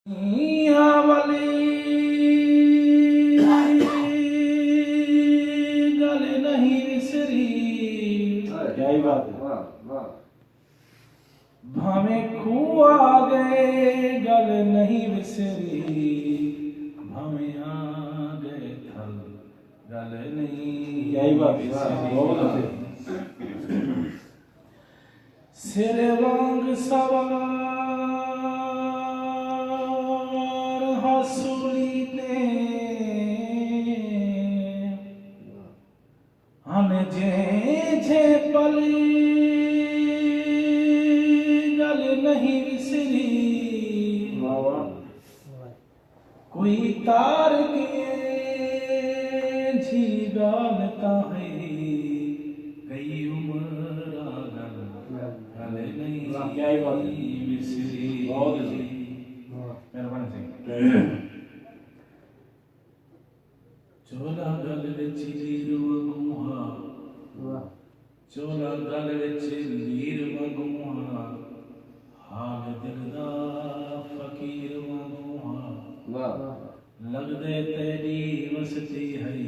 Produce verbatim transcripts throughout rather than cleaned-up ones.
میاں والی گل نہیں وسری۔ کیا ہی بات ہے۔ بھاویں کھوہ آ گئے گل نہیں وسری، بھاویں آ گئے تھل گل نہیں کیا ہی بات ہے۔ وسری۔ بہت اچھے۔ سر وانگ سوار ہاسولی تے ہن جے جے پلی گل نہیں وسری۔ واہ واہ۔ کوئی تار کے جھی گال تاں ہے، کئی عمر آ گل، گل نہیں واہ، کیا ہی بات ہے۔ وسری۔ بہت اچھی۔ مہربانی سائیں۔ چولا گل وچ لیر وانگوں ہا۔ واہ۔ چولا گل وچ لیر وانگوں ہا، حال دل دا فقیر وانگوں ہا۔ واہ۔ لڳدے تیݙی وستی ہئی،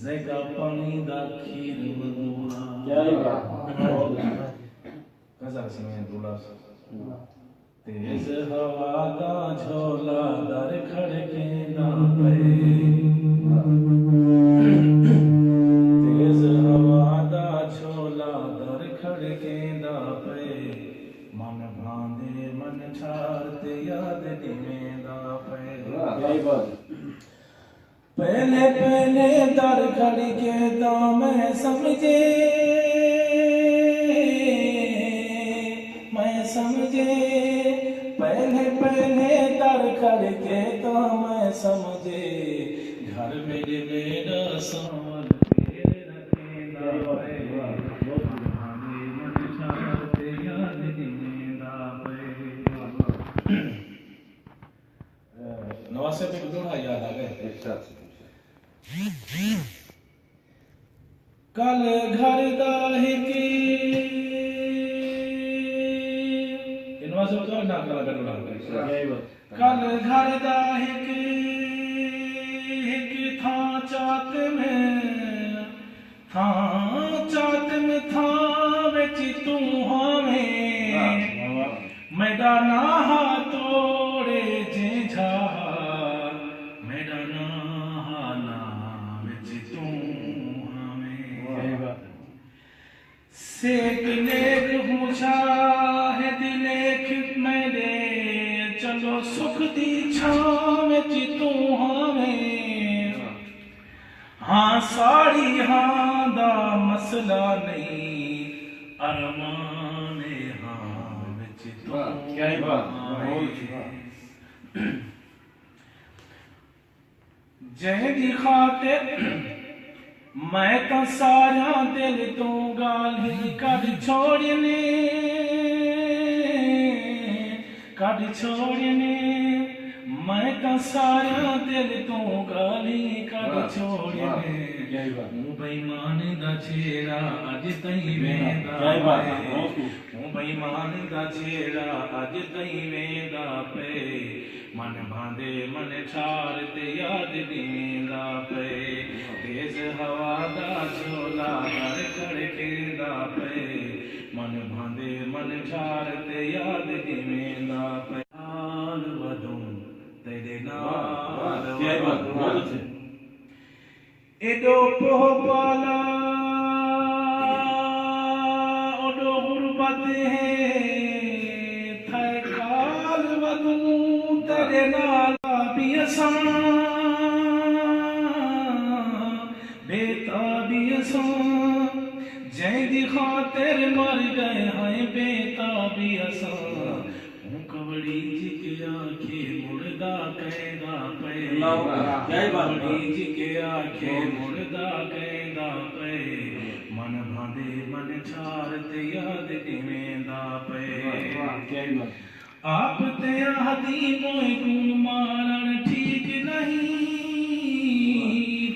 ذائقہ پاݨی دا کھیر وانگوں ہا۔ کیا ہی بات ہے۔ غزل سمے ڈولا۔ واہ۔ تیز ہوا دا جھولا در کھڑکیندا پئے۔ تیز ہوا دا جھولا در کھڑکیندا پئے۔ من بھاندے من ٹھار تے یاد ݙیویندا پئے۔ واہ، کیا بات ہے۔ پہلے پہلے در کھڑکے تاں میں سمجھے، میں سمجھے، پہلے پہلے در کھڑکے تاں میں سمجھے، گھر میݙے میݙا ساول پیر رکھیندا پئے۔ نواز صاحب ہک ݙوہڑا یاد آ ڳئے۔ ارشاد۔ کل گھر دا ہک، اے نواز صاحب تہاݙے نال کراں گݙوہڑا۔ ارشاد۔ کل گھر دا ہک، ہک تھاں چات میں تھاں چاتم تھاں وچ توں ہاویں۔ واہ، واہ۔ میݙا ناں ہا توڑے جینجھا، میݙا ناں ہا ناں وچ توں ہاویں۔ واہ۔ سیک لیک ہوں شاہد لیکھ میݙے، چلو سکھ دی چھاں وچ توں ہاویں۔ ہاں ساڑی ہاں دا مسئلہ نہیں، ارمان ہاں وچ توں واہ، کیا ہی بات، بہت اچھی بات۔ جیں دی خاطر میں تاں ساریاں دل توں ڳالھیں کڈھ چھوڑیاں نے، کڈھ چھوڑیاں نے۔ میں تاں ساریاں دل توں ڳالھیں کڈھ واہ، چھوڑیاں واہ، نے۔ کیا ہی بات۔ اوں بے ایمان دا جھیڑا اڄ تئیں ویندا کیا ہی بات ہے۔ پئے۔ بہت خوب۔ اوں بے ایمان دا جھیڑا اڄ تئیں ویندا پئے۔ من بھاندے من ٹھار تے یاد ݙیویندا پئے۔ تیز ہوا دا جھولا در کھڑکیندا پئے۔ من بھاندے من ٹھار تے یاد ݙیویندا پئے۔ حال ودوں تیݙے نال واہ، واہ، کیا بات، بہت اچھے۔ ایݙو پوہ پالا، اوݙو غربت ہے، تھئے کال ودوں تیݙے نال۔ بے تابی اساں، بے تابی اساں، جیں دی خاطر مر ڳئے ہیں بے تابی اساں۔ اوں کوڑی جھک آکھے مڑدا کیندا پئے۔ اللہ اکبر۔ کیا ہی بات ہے۔ کوڑی جھک آکھے مڑدا کیندا پئے۔ من بھاندے من ٹھار تے یاد ݙیویندا پئے۔ واہ، واہ، کیا ہی بات۔ آپ تے آہدی موئے کوں مارݨ ٹھیک نہیں،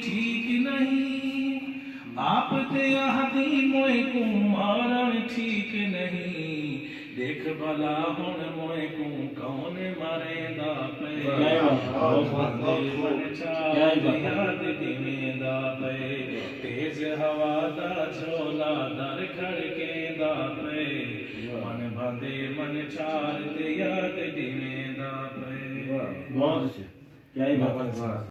ٹھیک نہیں۔ آپ تے آہدی موئے کوں مارݨ ٹھیک نہیں۔ ݙیکھ بھلا ہݨ موئے کوں کون ماریندا پئے۔ کیا ہی بات ہے۔ بندے من چار کیا ہی بات ہے۔ یاد ݙیویندا پئے، تیز ہوا دا جھولا در کھڑکیندا پئے، من بندے من چار تے یاد ݙیویندا پئے۔ واہ، بہت اچھے۔ کیا ہی بات ہے۔